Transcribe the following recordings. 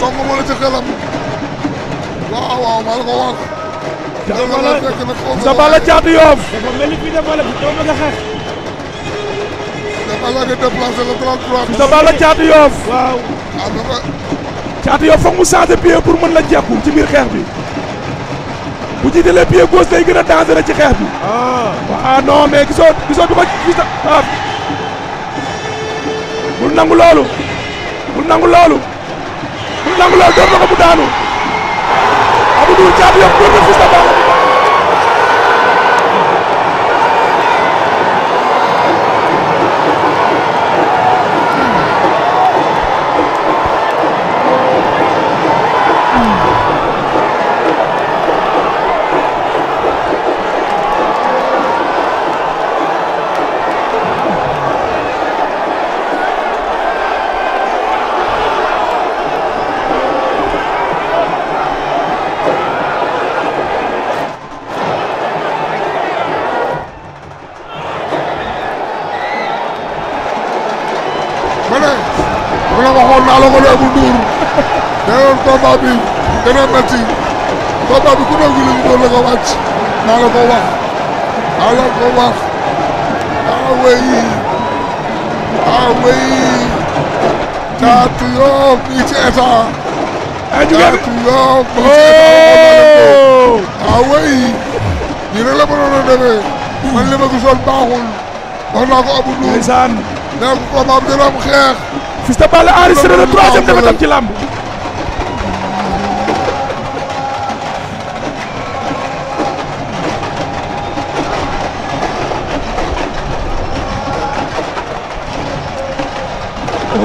song moo la ci xelam waaw waaw maa la ko wax. Fils de Balla Thiatou Yoff. dafa mel ni fii de Balla bi doo bëgg a xeex. Fils de Balla nga déplacé le 33. Fils de Balla Thiatou Yoff. waaw. Thiatou Yoff foog mu changer pied pour mën la jekku ci biir xeex bi. bu jiitalee pied gauche day gën a dangereux ci xeex bi. waaw non mais gisoo du ko gis ah. bul nangu loolu. bul nangu loolu. bul nangu loolu door na ko mu daanu. Abou Ndour Thiatou Yoff door na Fils de Balla. waxoon naa la ko ne Abou Ndour nee combat bi dana métti combat bi ku nekk li ñu doon la ko wàcc naa la ko wax ah oui Thiatou Yoff mi ci état Thiatou Yoff mi ci état ah oui nii rek la mënoon a demee man li ma gisoon baaxul wax naa ko Abou Ndour nee ko combat bi dina am xeex. Fils de Balla enregistré na 3e défaitam ci làmb.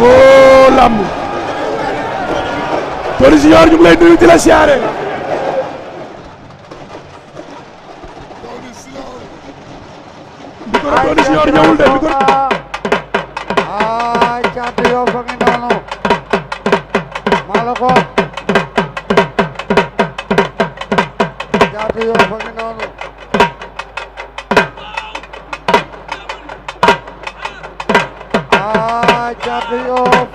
oh làmb. Tony Junior ñu ngi lay nuyu di la siyaare. Tony Junior ñëwul de bi ko. Thiatou Yoff a ngi noonu maa la ko Thiatou Yoff a ngi noonu Thiatou Yoff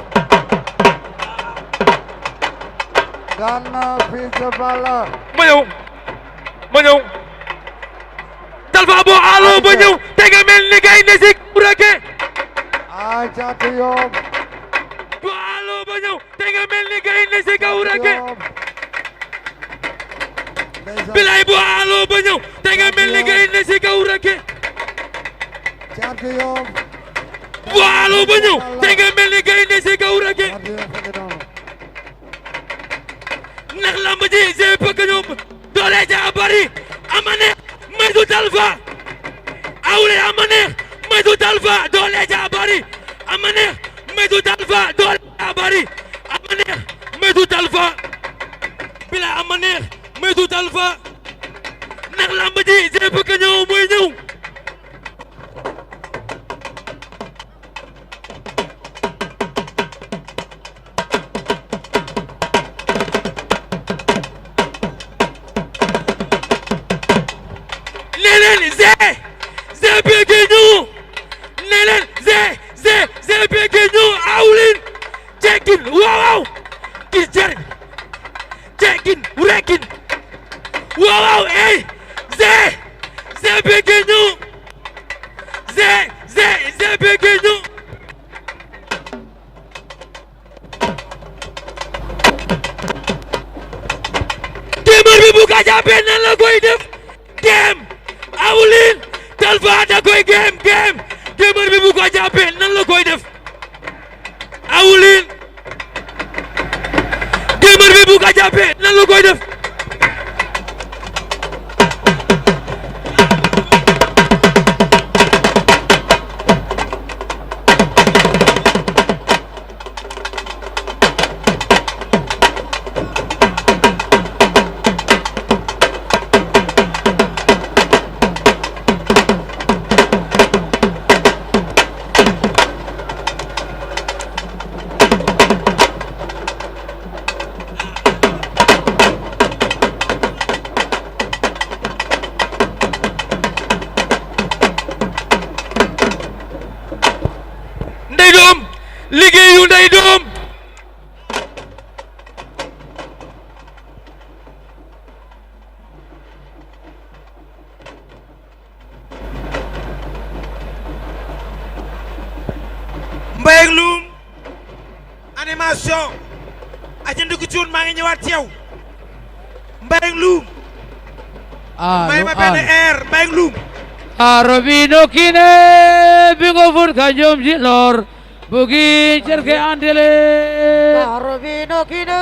daan na Fils de Balla ma ñëw Talfa boo alo ba ñëw te nga mel ni gay ne si burake Thiatou Yoff bu alo ba ñëw te nga mel ni gay ne si kaw rake bilay bu alo ba ñëw te nga mel ni gay ne si kaw rake Thiatou Yoff bu alo ba ñëw te nga mel ni gay ne si kaw rake ndax lamb ji c'est pas que ñoom doole ja bari amane maytu Talfa awle amane maytu Talfa doole ja bari amane maytu Talfa doole ja bari amane maytu Talfa bila amane maytu Talfa ndax lamb ji c'est pas que ñëw mooy ñëw Zé Pequeno neneen Zé Pequeno awlin cekin waaw gis jëriñ cekin rekin waaw ey Zé Pequeno Zé Pequeno téeméer bi bu ka jàppee nan la koy def dem awlin Talfa da koy gem téeméer bi bu ko jàppee nan la koy def awlin téeméer bi bu ko jàppee nan la koy def animation aca Ndiku Cuun maa ngi ñëwaat ci yow Mbayang Loum may ma benn air Mbayang Loum Robino kine bingo fur kanjom jilor bugi cerke andele Robino kine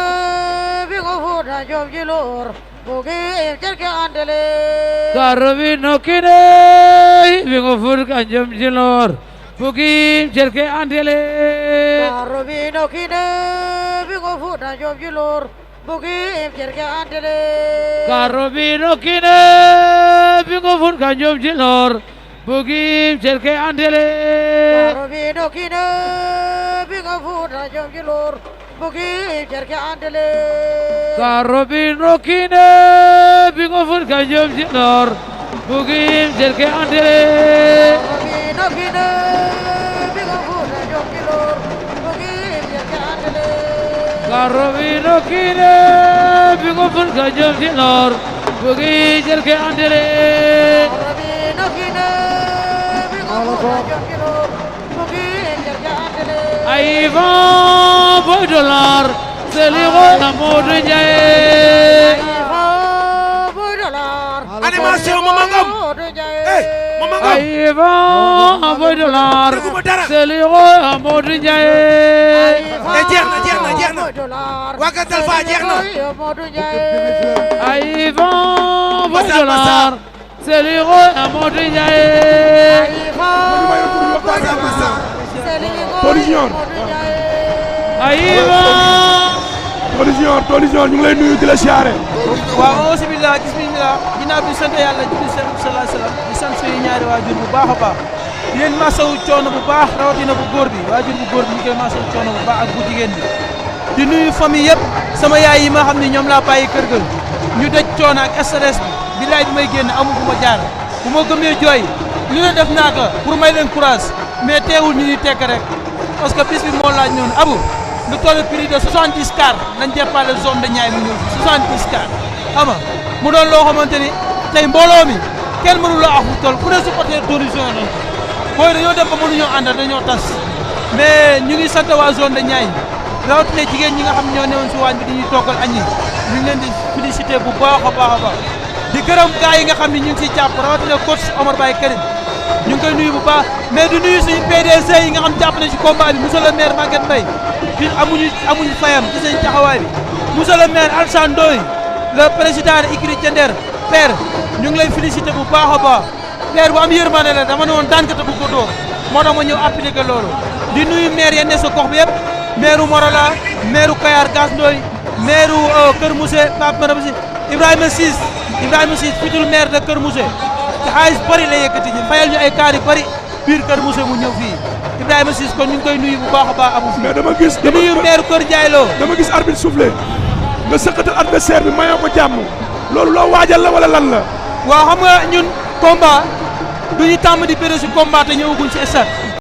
bingo fur kanjom jilor bugi cerke andele Robino kine bingo fur kanjom jilor bugi cerke andele Robino kine bingo fur kanjom jilor bugi cerke andele Robino kine bingo fur kanjom jilor bugi cerke andele Robino kine bingo fur kanjom jilor bugi cerke andele Robino kine bingo fur kanjom jilor bugi cerke andele Robino kine bingo fur kanjom jilor bugi cerke andele Robino kine bingo fur kanjom jilor bugi cerke andele Robino kine bingo fur kanjom jilor bugi cerke andele Aiva boy dollar seligo amodu jaye animation Mama Ngom Mama Ngom Aiva boy dollar Déguma dara. seligo amodu jaye jeex na Waga Talfa jeex na Aiva boy dollar seligo amodu jaye Tony Junior Aiva Tony Junior ñu ngi lay nuyu di la siyaare. waaw bismillah ginnaaw bi sant yàlla julli sallallahu alayhi wa sallam di sant suñu ñaari waajur bu baax a baax di leen masawu coono bu baax rawatina bu góor bi waajur bu góor bi ñu koy masawu coono bu baax ak bu jigéen bi di nuyu famille yëpp sama yaay yi ma xam ne ñoom laa bàyyi kër ga ñu daj coono ak stress bi bilaay bi may génn amul fu ma jaar bu ma gëmee jooy li nga def naa ko pour may leen courage mais teewul ñu ñuy tekk rek parce que bis bi moo laaj noonu abu lu toll prix de 70 car nañ déparé zone de Niayes mu ñëw 70 car xam nga mu doon loo xamante ni tey mbooloo mi kenn mënu la wax fu toll ku ne supporter d'horizon nañ booy dañoo dem ba mënuñoo àndal dañoo tas mais ñu ngi sant waa zone de Niayes rawatina jigéen ñi nga xam ñoo newoon si waañ bi di ñuy toggal añ yi ñu ngi leen di féliciter bu baax a baax a baax di gërëm gars yi nga xam ne ñu ngi siy jàpp rawatina coach Omar Baye Karim ñu ngi koy nuyu bu baax mais di nuyu suñu PDC yi nga xam jàpp na si combat bi monsieur le maire Maguette Mbaye fi amuñu fayam ci seen taxawaay bi monsieur le maire Alassane Ndoye le président Ikri Diender père ñu ngi lay féliciter bu baax a baax père bu am yërmande la dama ne woon daan kata bu ko dóor moo tax ma ñëw appliquer loolu di nuyu maire ya ne sa gox bi yëpp maire Morola maire Kayar Gas Ndoye maire Kër Mousse Pape Madame Si Ibrahima Ciss futur maire de Kër Mousse te xaalis bëri la yëkkati ñu fayal ñu ay kaar yu bëri biir Kër Mousse mu ñëw fii Ibrahima Ciss kon ñu ngi koy nuyu bu baax a baax amu fi mais dama gis di nuyu maire Kër Ndiaye Lo dama gis arbitre soufflé nga sëkkatal adversaire bi mayoo ko jàmm loolu loo waajal la wala lan la. waaw xam nga ñun combat du ñu tàmm di bëre si combat te ñëwaguñ si stade